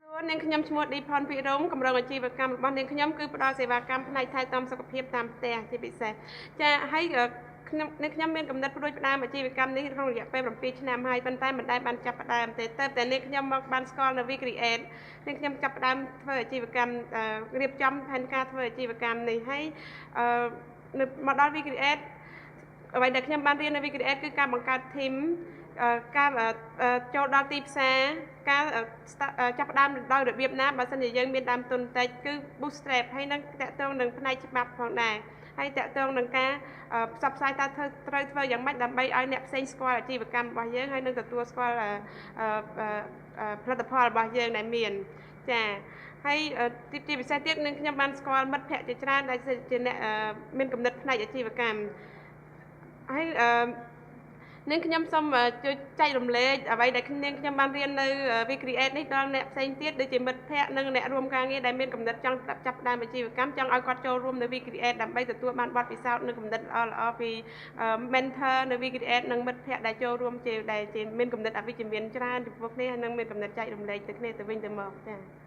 នាងខ្ញុំឈ្មោះឌីផុនភិរមកម្រងអាជីវកម្មរបស់នាងខ្ញុំគឺផ្ដល់សេវាកម្មផ្នែកថែទាំសុខភាពតាមផ្ទះជាពិសេសចា ហើយខ្ញុំនាងខ្ញុំមានកំណត់ផ្ដួចផ្ដើមអាជីវកម្មនេះក្នុងរយៈពេល7ឆ្នាំហើយ ប៉ុន្តែមិនដែលបានចាប់ផ្ដើមទេ ទៅតែនាងខ្ញុំមកបានស្គាល់នៅ We Create នាងខ្ញុំចាប់ផ្ដើមធ្វើអាជីវកម្ម រៀបចំផែនការធ្វើអាជីវកម្មនេះ ហើយនៅមកដល់ We Create អ្វីដែលខ្ញុំបានរៀននៅ We Create គឺការបង្កើត team ការចូលដល់ទីផ្សារ ការចាប់ផ្ដើមដោយរបៀបណាបើសិនជាយើងមានដើមទុនតិច គឺ bootstrap ហើយនឹងតកតងនឹងផ្នែកច្បាប់ផងដែរ ហើយតកតងនឹងការផ្សព្វផ្សាយ តើធ្វើត្រូវធ្វើយ៉ាងម៉េចដើម្បីឲ្យអ្នកផ្សេងស្គាល់អាជីវកម្មរបស់យើង ហើយនឹងទទួលស្គាល់ផលិតផលរបស់យើងដែលមានចា។ ហើយជាពិសេសទៀត នឹងខ្ញុំបានស្គាល់មិត្តភ័ក្តិជាច្រើនដែលជាអ្នកមានគំនិតផ្នែកអាជីវកម្ម ហើយនាងខ្ញុំសូមជួយចែករំលែកអ្វីដែលនាងខ្ញុំបានរៀននៅ We Create នេះដល់អ្នកផ្សេងទៀត ដូចជាមិត្តភ័ក្តិនិងអ្នករួមការងារដែលមានគំនិតចង់ចាប់ផ្ដើមអាជីវកម្ម ចង់ឲ្យគាត់ចូលរួមនៅ We Create ដើម្បីទទួលបានបទពិសោធន៍និងគំនិតល្អៗពី mentor នៅ We Create និងមិត្តភ័ក្តិដែលចូលរួមជាដែលជាមានគំនិតអវិជ្ជមានច្រើនចំពោះគ្នា និងមានគំនិតចែករំលែកទៅគ្នាទៅវិញទៅមកចា៎។